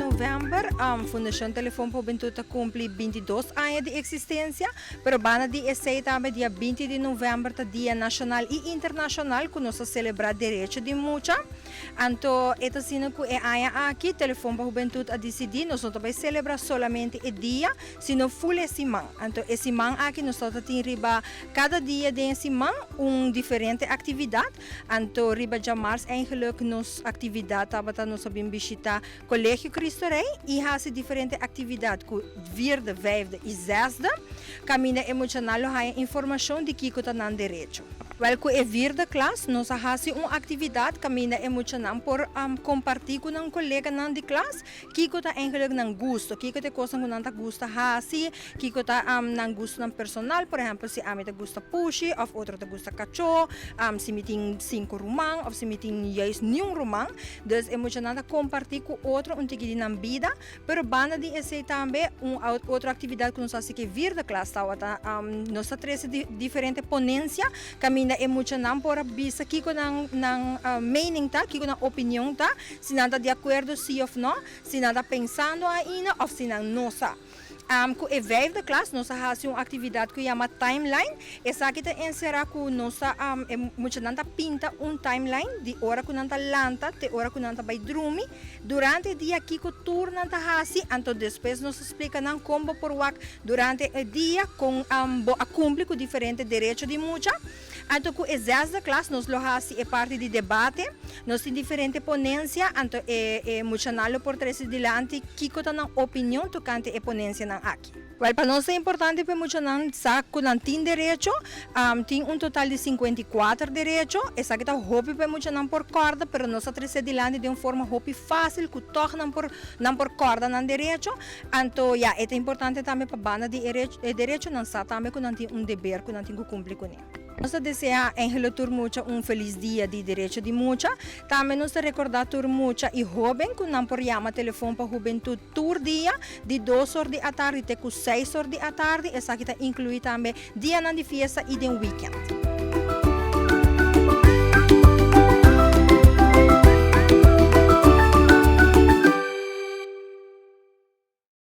novèmber Fundashon Telefon pa Hubentut ta kumpli 22 aña di eksistensia, pero banda di esei tambe dia 20 di novèmber ta dia nashonal i internashonal ku nos ta selebrá derecho di mucha. Anto e ta asina ku e aña aki Telefon pa Hubentut a disidí nos no ta bai selebrá solamente e dia, sino ful e siman. Anto e siman aki nos ta tin riba kada dia den e siman un diferente aktividat. Anto riba djamars eigenlijk nos aktividat tabata nos a bin bishita Kolegio Cristo Rey i hasi diferente aktividat ku vierde, vijfde i zesde, kaminda e muchanan lo haña informashon di kiko ta nan derecho. Wèl ku e vierde klas nos a hasi un aktividat kaminda e muchanan por kompartí ku nan koleganan di klas kiko ta eigenlijk nan gusto, kiko ta e kosnan ku nan ta gusta hasi, kiko ta nan gustonan personal, por ehèmpel si ami ta gusta pushi òf otro ta gusta kachó, si mi tin sinku ruman òf si mi tin juist niun ruman. Dus e muchanan ta kompartí ku otro un tiki di nan bida, pero banda di esei tambe un otro aktividat ku nos hasi ku e vierde klas tabata nos ta trese diferente ponensia kaminda e muchanan por a bisa kiko nan nan mening ta, kiko nan opinion ta, si nan ta di akuerdo si òf no, si nan ta pensando ainda òf si nan no sa. Ku e vijfde klas nos a hasi un aktividat ku yama timeline. Esaki ta enserá ku nos ta e muchanan ta pinta un timeline di ora ku nan ta lanta te ora ku nan ta bai drumi. Durante e dia kiko tur nan ta hasi, anto despues nos ta splika nan kon bo por wak durante e dia kon bo a kumpli ku diferente derecho di mucha. Anto ku e zesde klas nos lo hasi e parti di debate. Nos tin diferente ponensia, anto e e muchanan lo por trese dilanti kiko ta nan opinion tokante e ponensianan aki. Wèl, pa nos ta importante pa e muchanan sa ku nan tin derecho. Tin un total di 54 derecho. Esaki ta hopi pa e muchanan por kòrda, pero nos ta trese dilanti den un forma hopi fásil ku tòg nan por nan por kòrda nan derecho. Anto ya, e ta importante tambe pa banda di e derecho nan sa tambe ku nan tin un deber ku nan tin ku kumpli kuné. Nos ta deseá Angelo tur mucha un felis dia di derecho di mucha. Tambe nos ta rekordá tur mucha i hóben ku nan por yama telefon pa hubentut tur dia di 2 or di atardi te ku 6 or di atardi. Esaki ta inkluí tambe dianan di fiesta i den wikènt.